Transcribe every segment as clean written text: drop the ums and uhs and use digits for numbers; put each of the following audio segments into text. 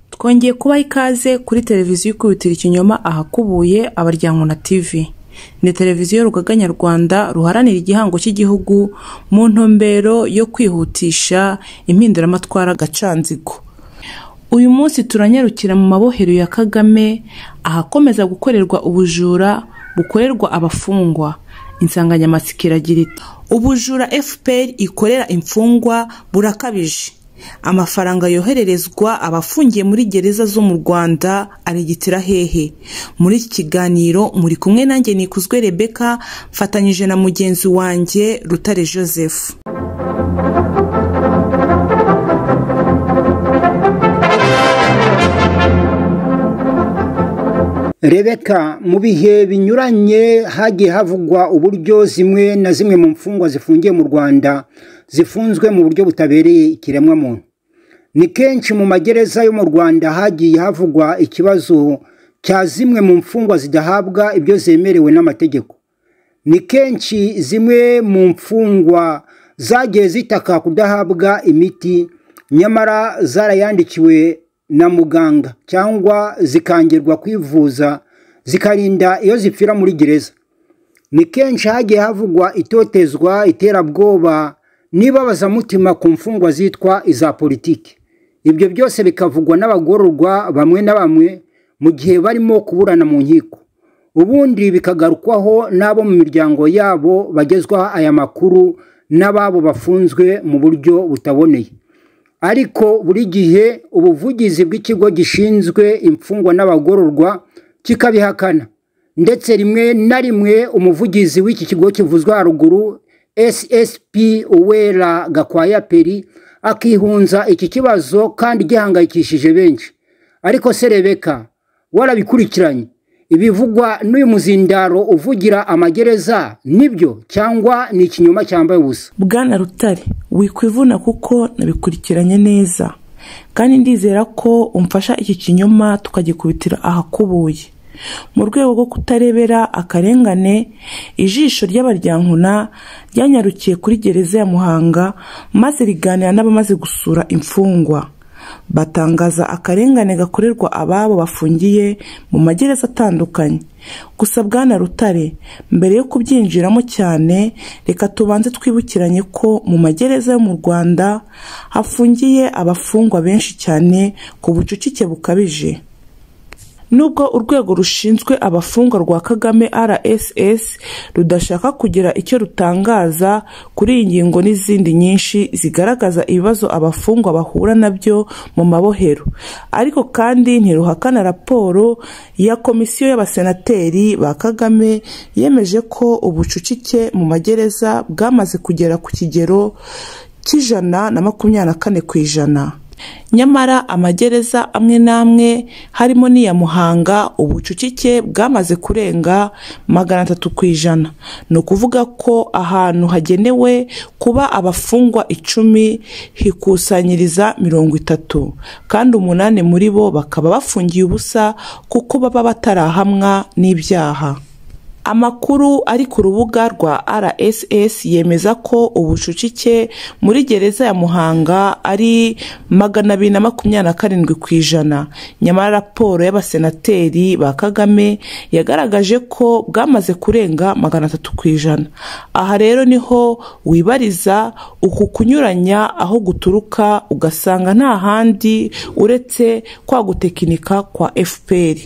Twongeye kubaha ikaze kuri televiziyo ikubitira ikinyoma ahakubuye Abaryankuna TV. Ni televiziyo y'urugaga nyarwanda ruharanira igihango cy'igihugu mu ntumbero yo kwihutisha impinduramatwara gacanzigo. Uyu munsi turanyarukira mu mabohero ya Kagame ahakomeza gukorerwa ubujura bukorerwa abafungwa. Insanganyamatsiko iragira iti: ubujura FPR ikorera imfungwa burakabije. Amafaranga yohererezwa abafungiye muri gereza zo mu Rwanda arigitira hehe? Muri iki kiganiro muri kumwe nanjye Nikuzwe Rebecca, mfatanyije na mugenzi wanjye Rutare Joseph. Rebecca, mu bihe binyuranye hagiye havugwa uburyo zimwe na zimwe mu mfungwa zifungiye mu Rwanda zifunzwe mu buryo butabereye ikiremwamuntu. Ni kenshi mu magereza yo mu Rwanda hagiye havugwa ikibazo cya zimwe mu mfungwa zidahabwa ibyo zemerewe n'amategeko. Ni kenshi zimwe mu mfungwa zagiye zitaka kudahabwa imiti nyamara zarayandikiwe na muganga, cyangwa zikangirwa kwivuza zikarinda iyo zipfira muri gereza. Ni kenshi hagiye havugwa itotezwa, iterabwoba n'ibabazamutima ku mfungwa zitwa iza politiki. Ibyo byose bikavugwa n'abagororwa bamwe na bamwe mu gihe barimo kuburana mu nkiko, ubundi bikagarukwaho n'abo mu miryango yabo bagezwaho aya makuru n'ababo bafunzwe mu buryo butaboneye. Ariko buri gihe ubuvugizi bw'ikigo gishinzwe imfungwa n'abagororwa kikabihakana, ndetse rimwe na rimwe umuvugizi w'iki kigo kivuzwa haruguru SSP Uwera Gakwaya Peri akihunza iki kibazo kandi gihangayikishije benshi. Ariko se Rebecca, warabikurikiranye, ibivugwa n'uyu muzindaro uvugira amagereza nibyo cyangwa ni ikinyoma cyambaye ubusa? Bwana Rutare, wikwivuna kuko nabikurikiranye neza, kandi ndizera ko umfasha iki kinyoma tukagikubitira ahakubuye. Mu rwego rwo kutarebera akarengane, ijisho ry'Abaryankuna ryanyarukiye kuri gereza ya Muhanga maze riganira n'abamaze gusura imfungwa. Batangaza akarengane gakorerwa ababo bafungiye mu magereza atandukanye. Gusa Bwana Rutare, mbere yo kubyinjiramo cyane, reka tubanze twibukiranye ko mu magereza yo mu Rwanda hafungiye abafungwa benshi cyane ku bucucike bukabije. Nubwo urwego rushinzwe abafungwa rwa Kagame RSS rudashaka kugira icyo rutangaza kuri iyi ngingo n'izindi nyinshi zigaragaza ibibazo abafungwa bahura nabyo mu mabohero, ariko kandi ntiruhakana raporo ya komisiyo y'abasenateri ba Kagame yemeje ko ubucucike mu magereza bwamaze kugera ku kigero cy'124%. Nyamara amagereza amwe n'amwe harimo n'iya Muhanga ubucucike bwamaze kurenga 300%. Ni ukuvuga ko ahantu hagenewe kuba abafungwa 10 hikusanyiriza 30, kandi 8 muri bo bakaba bafungiye ubusa kuko baba batarahamwa n'ibyaha. Amakuru ari ku rubuga rwa RSS yemeza ko ubucucike muri gereza ya Muhanga ari 227%. Nyamara raporo y'abasenateri ba Kagame yagaragaje ko bwamaze kurenga 300%. Aha rero niho wibariza uku kunyuranya aho guturuka, ugasanga nta handi uretse kwa gutekinika kwa FPR.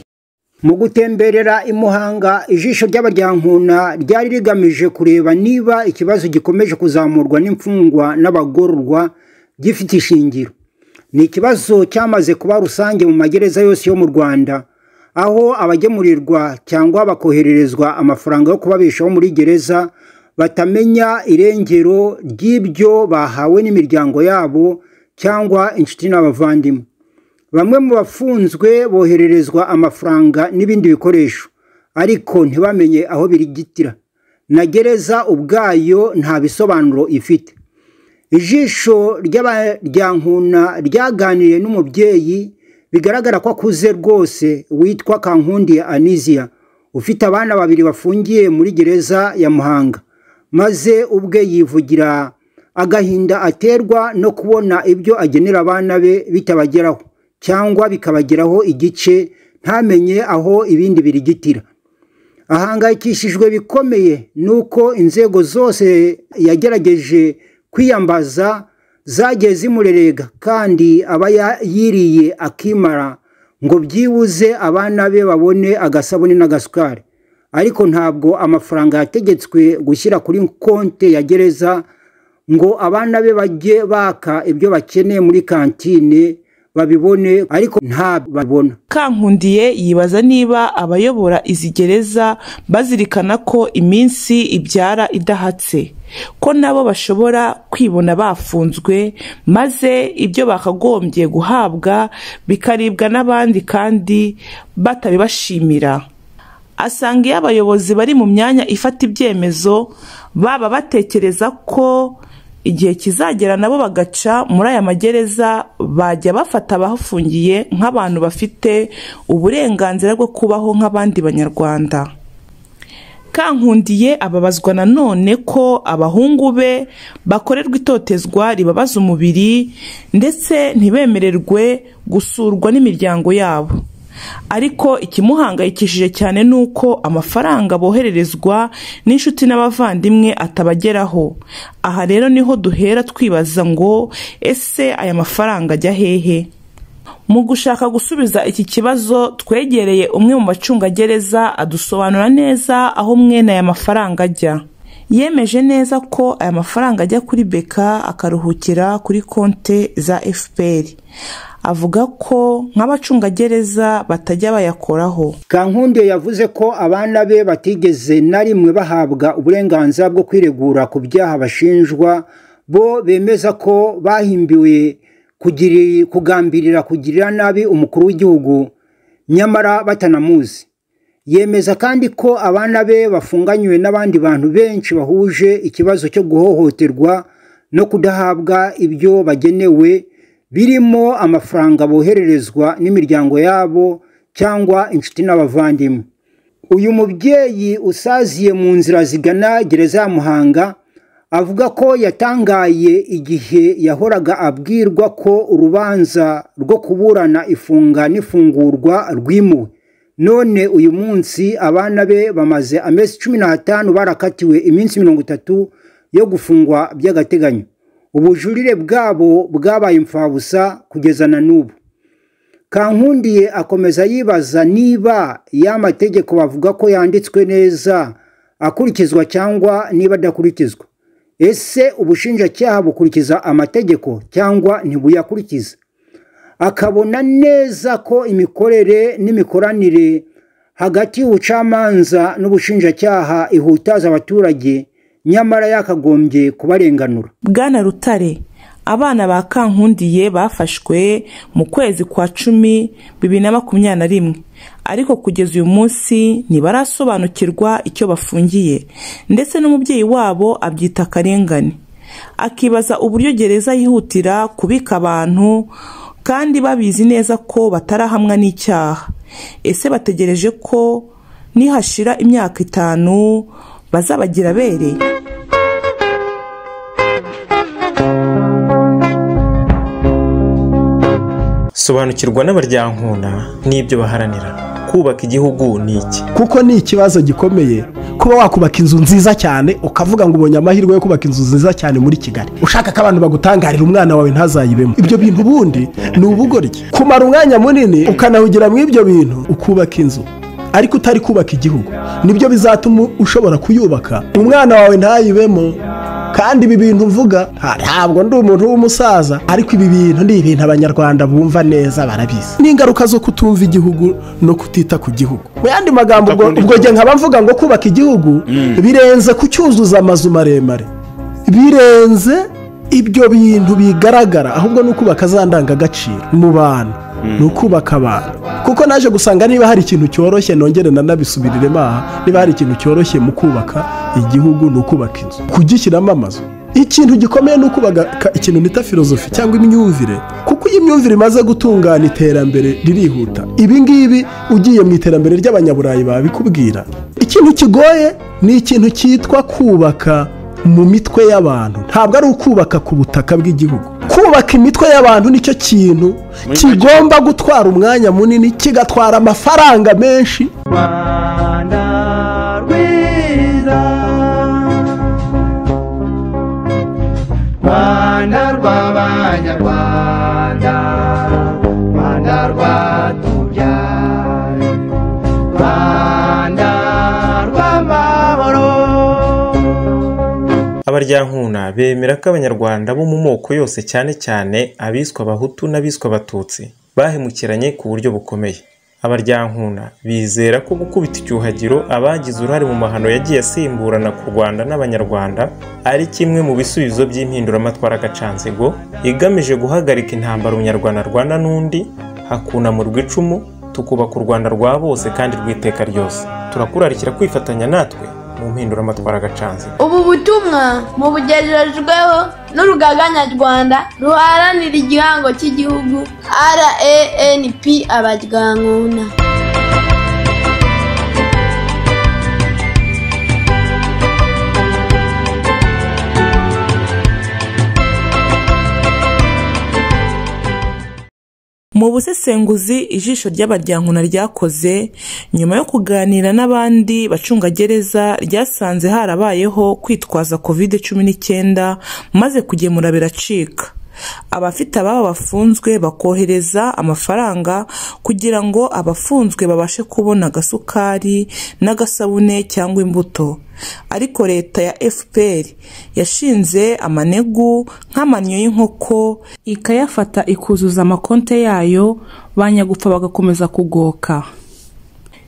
Mu gutemberera i Muhanga, ijisho ry'Abaryankuna ryari rigamije kureba niba ikibazo gikomeje kuzamurwa n'imfungwa n'abagororwa gifite ishingiro. Ni ikibazo cyamaze kuba rusange mu magereza yose yo mu Rwanda, aho abagemurirwa cyangwa bakohererezwa amafaranga yo kubabeshaho muri gereza batamenya irengero ry'ibyo bahawe n'imiryango yabo cyangwa inshuti n'abavandimwe. Bamwe mu bafunzwe bohererezwa amafaranga n'ibindi bikoresho, ariko ntibamenye aho birigitira. Na gereza ubwayo nta bisobanuro ifite. Ijisho ry'Abaryankuna ryaganiriye n'umubyeyi bigaragara ko akuze rwose witwa Kankundiye Anizia, ufite abana babiri bafungiye muri gereza ya Muhanga, maze ubwe yivugira agahinda aterwa no kubona ibyo agenera abana be bitabageraho cyangwa bikabageraho igice, ntamenye aho ibindi birigitira. Ahangayikishijwe bikomeye nuko inzego zose yagerageje kwiyambaza zagiye zimurerega, kandi aba yiriye akimara ngo byibuze abana be babone agasabune n'agasukari, ariko ntabwo amafaranga yategetswe gushyira kuri konti ya gereza ngo abana be bajye baka ibyo bakeneye muri kantine babibone, ariko ntababona. Kankundiye yibaza niba abayobora izi gereza bazirikana ko iminsi ibyara idahatse, ko nabo bashobora kwibona bafunzwe maze ibyo bakagombye guhabwa bikaribwa n'abandi kandi batabibashimira. Asanga iyo abayobozi bari mu myanya ifata ibyemezo baba batekereza ko igihe kizagera nabo bagaca muri aya magereza, bajya bafata abahafungiye nk'abantu bafite uburenganzira bwo kubaho nk'abandi Banyarwanda. Kankundiye ababazwa nanone ko abahungu be bakorerwa itotezwa ribabaza umubiri ndetse ntibemererwe gusurwa n'imiryango yabo. Ariko ikimuhangayikishije cyane ni uko amafaranga bohererezwa n'inshuti n'abavandimwe atabageraho. Aha rero niho duhera twibaza ngo ese aya mafaranga ajya hehe? Mu gushaka gusubiza iki kibazo twegereye umwe mu bacungagereza adusobanura neza aho mwene aya mafaranga ajya. Yemeje neza ko aya mafaranga ajya kuri Beka akaruhukira kuri konte za FPR. Avuga ko nk'abacungagereza batajya bayakoraho. Kankundiye yavuze ko abana be batigeze na rimwe bahabwa uburenganzira bwo kwiregura ku byaha bashinjwa, bo bemeza ko bahimbiwe kugambirira kugirira nabi umukuru w'igihugu nyamara batanamuzi. Yemeza kandi ko abana be bafunganywe n'abandi bantu benshi bahuje ikibazo cyo guhohoterwa no kudahabwa ibyo bagenewe, birimo amafaranga bohererezwa n'imiryango yabo cyangwa inshuti n'abavandimwe. Uyu mubyeyi usaziye mu nzira zigana gereza ya Muhanga avuga ko yatangaye igihe yahoraga abwirwa ko urubanza rwo kuburana ifunga n'ifungurwa rwimuwe, none uyu munsi abana be bamaze amezi 15 barakatiwe iminsi 30 yo gufungwa by'agateganyo. Ubujurire bwabo bwabaye imfabusa kugeza na n'ubu. Kankundiye akomeza yibaza niba ya mategeko bavuga ko yanditswe neza akurikizwa cyangwa niba adakurikizwa. Ese ubushinjacyaha bukurikiza amategeko cyangwa ntibuyakurikiza? Akabona neza ko imikorere n'imikoranire hagati y'ubucamanza n'ubushinjacyaha ihutaza abaturage, nyamara yakagombye kubarenganura. Bwana Rutare, abana ba Kankundiye bafashwe mu kwezi kwa 10 2021, ariko kugeza uyu munsi ntibarasobanukirwa icyo bafungiye, ndetse n'umubyeyi wabo abyita akarengane. Akibaza uburyo gereza yihutira kubika abantu kandi babizi neza ko batarahamwa n'icyaha. Ese bategereje ko nihashira imyaka 5 bazabagira bere? Sobanukirwa n'Abaryankuna n'ibyo baharanira. Kubaka igihugu ni iki? Kuko ni ikibazo gikomeye kuba wakubaka inzu nziza cyane ukavuga ngo ubonye amahirwe yo kubaka inzu nziza cyane muri Kigali, ushaka ko abantu bagutangarira umwana wawe ntazayibemo. Ibyo bintu ubundi ni ubugoryi. Kumara umwanya munini ukanahugira mu ibyo bintu ukubaka inzu ariko utari kubaka igihugu, nibyo bizatuma ushobora kuyubaka umwana wawe ntayibemo. Kandi ibi bintu mvuga ntabwo ndi umuntu w'umusaza, ariko ibi bintu ni ibintu Abanyarwanda bumva neza, barabizi. N'ingaruka zo kutumva igihugu no kutita ku gihugu. Mu yandi magambo, ubwo njye nkaba mvuga ngo kubaka igihugu birenze kucyuzuza amazu maremare, birenze ibyo bintu bigaragara, ahubwo ni ukubaka za ndangagaciro mu bantu, ni ukubaka abantu. Kuko naje gusanga niba hari ikintu cyoroshye, nongere nanabisubiriremo aha, niba hari ikintu cyoroshye mu kubaka igihugu ni ukubaka inzu, kugishyiramo amazu. Ikintu gikomeye ni ukubaka ikintu nita filozofi cyangwa imyumvire, kuko iyo imyumvire imaze gutungana iterambere ririhuta. Ibi ngibi ugiye mu iterambere ry'abanyaburayi babikubwira. Ikintu kigoye ni ikintu cyitwa kubaka mu mitwe y'abantu, ntabwo ari ukubaka ku butaka bw'igihugu. Kubaka imitwe y'abantu nicyo kintu kigomba gutwara umwanya munini, kigatwara amafaranga menshi. Rwanda rwiza, Rwanda rw'abanyarwanda, Rwanda rwatubyaye, Rwanda rw'amahoro. Abaryankuna bemera ko abanyarwanda bo mu moko yose, cyane cyane abiswa abahutu n'abiswa abatutsi, bahemukiranye ku buryo bukomeye. Abaryankuna bizera ko gukubita icyuhagiro abagize uruhare mu mahano yagiye asimburana ku Rwanda n'abanyarwanda ari kimwe mu bisubizo by'impinduramatwara gacanzigo igamije guhagarika intambara umunyarwanda arwana n'undi, hakunamurwa icumu, tukubaka u Rwanda rwa bose kandi rw'iteka ryose. Turakurarikira kwifatanya natwe mu mpinduramatwara gacanzigo. Ubu butumwa mubugejejweho n'urugaga nyarwanda ruharanira igihango cy'igihugu RANP Abaryankuna. Mu busesenguzi ijisho ry'Abaryankuna ryakoze nyuma yo kuganira n'abandi bacungagereza, ryasanze harabayeho kwitwaza COVID-19 maze kugemura biracika. Abafite ababo bafunzwe bakohereza amafaranga kugira ngo abafunzwe babashe kubona agasukari n'agasabune cyangwa imbuto. Ariko leta ya FPR yashinze amanegu nk'amannyo y'inkoko, ikayafata ikuzuza amakonte yayo, banyagupfa bagakomeza kugoka.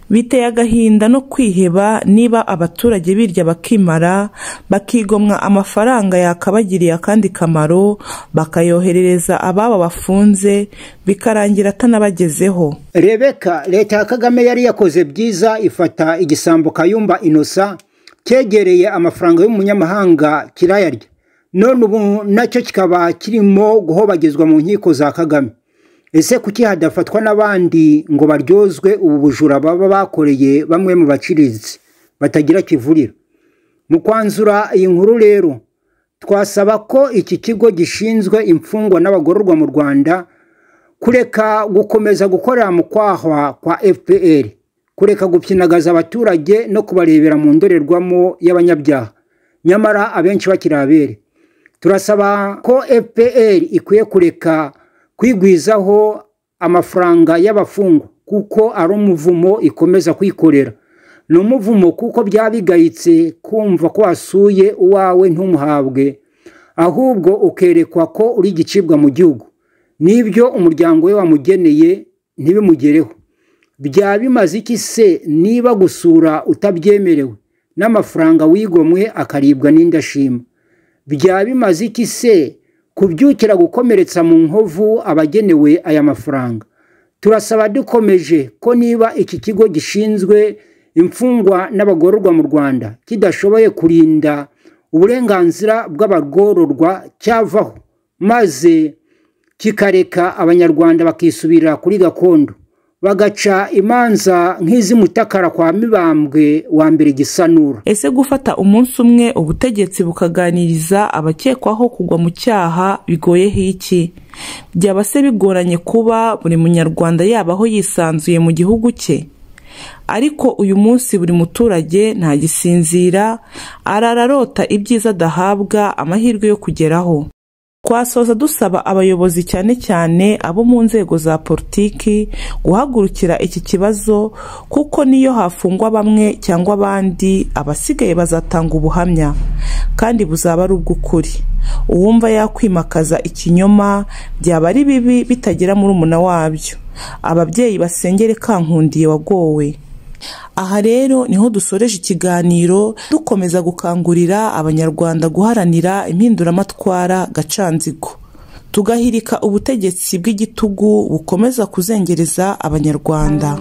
Biteye agahinda no kwiheba niba abaturage birya bakimara, bakigomwa amafaranga yakabagiriye akandi kamaro, bakayoherereza ababo bafunze, bikarangira atanabagezeho. Rebeka, leta ya Kagame yari yakoze byiza ifata igisambo Kayumba Innocent cyegereye amafaranga y'umunyamahanga kirayarya, none ubu nacyo kikaba kirimo guhobagizwa mu nkiko za Kagame. Ese kuki hadafatwa n'abandi ngo baryozwe ubu bujura baba bakoreye bamwe mu baciriritse batagira kivurira? Mu kwanzura iyi nkuru rero, twasaba ko iki kigo gishinzwe imfungwa n'abagororwa mu Rwanda kureka gukomeza gukorera mu kwahwa kwa FPR, kureka gupyinagaza abaturage no kubarebera mu ndorerwamo y'abanyabyaha, nyamara abenshi bakiri abere. Turasaba ko FPR ikwiye kureka kwigwizaho amafaranga y'abafungwa, kuko ari umuvumo ikomeza kwikorera. Ni umuvumo kuko byaba bigayitse kumva ko wasuye uwawe ntumuhabwe, ahubwo ukerekwa ko uri igicibwa mu gihugu, n'ibyo umuryango we wamugeneye ntibimugereho. Byaba bimaze iki se niba gusura utabyemerewe, n'amafaranga wigomwe akaribwa n'indashima? Byaba bimaze iki se kubyukira gukomeretsa mu nkovu abagenewe aya mafaranga? Turasaba dukomeje ko niba iki kigo gishinzwe imfungwa n'abagororwa mu Rwanda kidashoboye kurinda uburenganzira bw'abagororwa cyavaho, maze kikareka abanyarwanda bakisubira kuri gakondo, bagaca imanza nk'iz'imutakara kwa Mibambwe wa mbere Gisanura. Ese gufata umunsi umwe ubutegetsi bukaganiriza abakekwaho kugwa mu cyaha bigoyeho iki? Byaba se bigoranye kuba buri munyarwanda yabaho yisanzuye mu gihugu cye? Ariko uyu munsi buri muturage ntagisinzira, arara arota ibyiza adahabwa amahirwe yo kugeraho. Twasoza dusaba abayobozi cyane cyane abo mu nzego za politiki guhagurukira iki kibazo, kuko niyo hafungwa bamwe cyangwa abandi, abasigaye bazatanga ubuhamya kandi buzaba ari ubw'ukuri. Uwumva yakwimakaza ikinyoma byaba ari bibi bitagera muri umuna wabyo. Ababyeyi basengere Kankundiye wagowe. Aha rero niho dusoreje ikiganiro, dukomeza gukangurira abanyarwanda guharanira impinduramatwara gacanzigo, tugahirika ubutegetsi bw'igitugu bukomeza kuzengereza abanyarwanda.